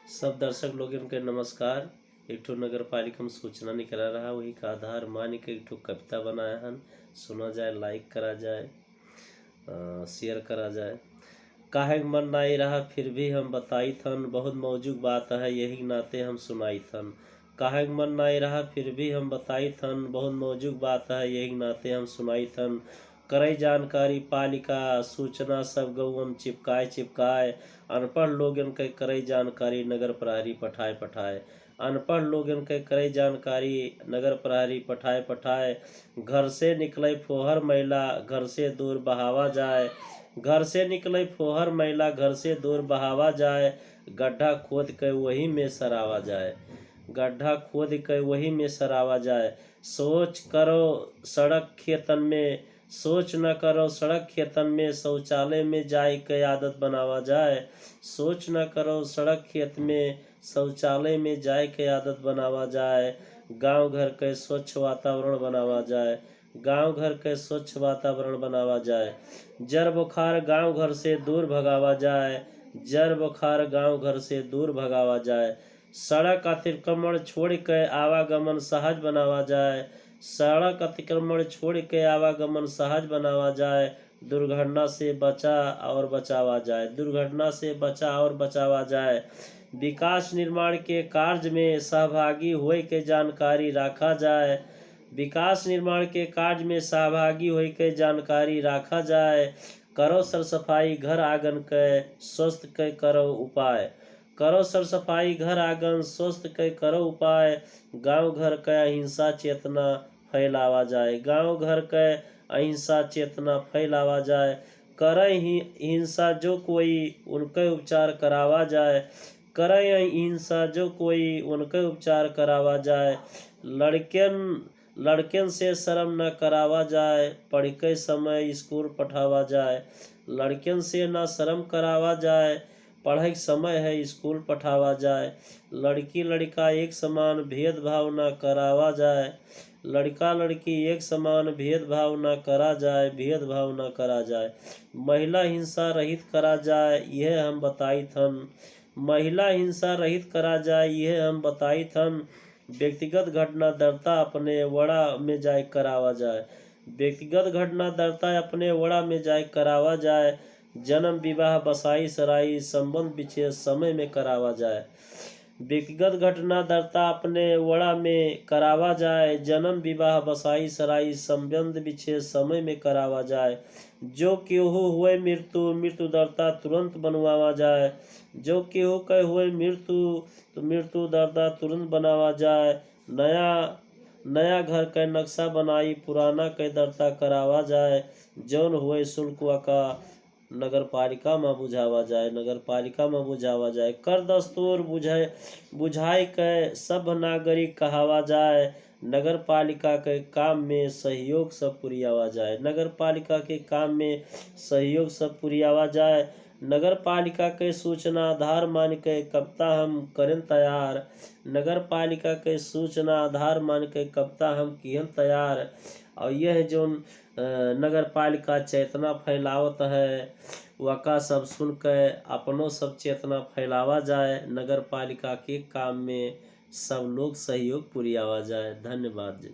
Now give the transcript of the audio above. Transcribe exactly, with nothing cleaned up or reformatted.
सब दर्शक लोगन के नमस्कार। एक ठो नगर पालिका में सूचना निकला रहा, वही का आधार मान के एक ठो कविता बनाया हन। सुना जाए, like करा जाए, अ, share करा जाए। काहे के मन नाई रहा फिर भी हम बताइत हन, बहुत मौजूक बात है यही नाते हम सुनाइत हन। काहे के मन नाई रहा फिर भी हम बताइत हन, बहुत मौजूक बात है यही नाते हम सुनाइत हन। करई जानकारी पालिका सूचना सब गौवन चिपकाए चिपकाए, अनपढ़ लोगन के करई जानकारी नगर प्रहरी पठाए पठाए, अनपढ़ लोगन के करई जानकारी नगर प्रहरी पठाए पठाए। घर से निकले फोहर मैला घर से दूर बहावा जाए, घर से निकले फोहर मैला घर से दूर बहावा जाए, गड्ढा खोद के वही में सरावा जाए, गड्ढा खोद के वही में सरावा जाए। सोच करो सड़क खेतन में, सोच न करो सड़क खेतन में, शौचालय में जाए के आदत बनावा जाए। सोच न करो सड़क खेत में, शौचालय में जाए के आदत बनावा जाए। गांव घर के स्वच्छ वातावरण बनावा जाए, गांव घर के स्वच्छ वातावरण बनावा जाए। जर बुखार गांव घर से दूर भगावा जाए, जर बुखार गांव घर से दूर भगावा जाए। सड़क अतिक्रमण छोड़ के आवागमन सहज बनावा जाए, सड़क अतिक्रमण छोड़ के आवागमन सहज बनावा जाए। दुर्घटना से बचा और बचावा जाए, दुर्घटना से बचा और बचावा जाए। विकास निर्माण के कार्य में सहभागी होए के जानकारी राखा जाए, विकास निर्माण के कार्य में सहभागी होए के जानकारी राखा जाए। करो सरसफाई घर आंगन के, स्वस्थ के करो उपाय, करो सरसफाई घर आंगन, स्वस्थ के करो उपाय। गांव घर के अहिंसा चेतना फैलावा जाए, गांव घर के अहिंसा चेतना फैलावा जाए। करे ही हिंसा जो कोई, उनके उपचार करावा जाए, करे ही हिंसा जो कोई, उनके उपचार करावा जाए। लड़कन, लड़कन से शर्म न करावा जाए, पढ़ के समय स्कूल पठावा जाए। लड़कन से ना शर्म करावा जाए, पढ़े के समय है स्कूल पठावा जाए। लड़की लड़का एक समान भेदभाव ना करावा जाए, लड़का लड़की एक समान भेदभाव ना करा जाए, भेदभाव ना करा जाए। महिला हिंसा रहित करा जाए, यह हम बताइत हन। महिला हिंसा रहित करा जाए, यह हम बताइत हन। व्यक्तिगत घटना दर्ता अपने वड़ा में जाए करावा जाए, व्यक्तिगत घटना दर्ता अपने वड़ा में जाए करावा जाए। जन्म विवाह बसाई सराई संबंध विच्छेद समय में करावा जाए, व्यक्तिगत घटना दर्ता अपने वड़ा में करावा जाए। जन्म विवाह बसाई सराई संबंध विच्छेद समय में करावा जाए। जो केहू हुए मृत्यु, मृत्यु दर्ता तुरंत बनवावा जाए, जो केहू के हुए मृत्यु तो मृत्यु दर्ता तुरंत बनावा जाए। नया, नया घर के नक्शा बनाई, पुराना के दर्ता करावा जाए। जौन हुए शुल्क का नगर पालिका में बुझावा जाए, नगर पालिका में बुझावा जाए। कर दस्तूर बुझाए, बुझाए के सब नागरिक कहावा जाए। नगर पालिका के काम में सहयोग सब पुरियावा जाए, नगर पालिका के काम में सहयोग सब पुरियावा जाए। नगर पालिका के सूचना आधार मान के कविता हम करें तैयार, नगर पालिका के सूचना आधार मान के कविता हम किहन तैयार। और यह जौन, अ, नगर पालिका चेतना फैलावत है, वका सब सुन के अपनो सब चेतना फैलावा जाए, नगर पालिका के काम में सब लोग सहयोग पुरियावा जाए। धन्यवाद जी।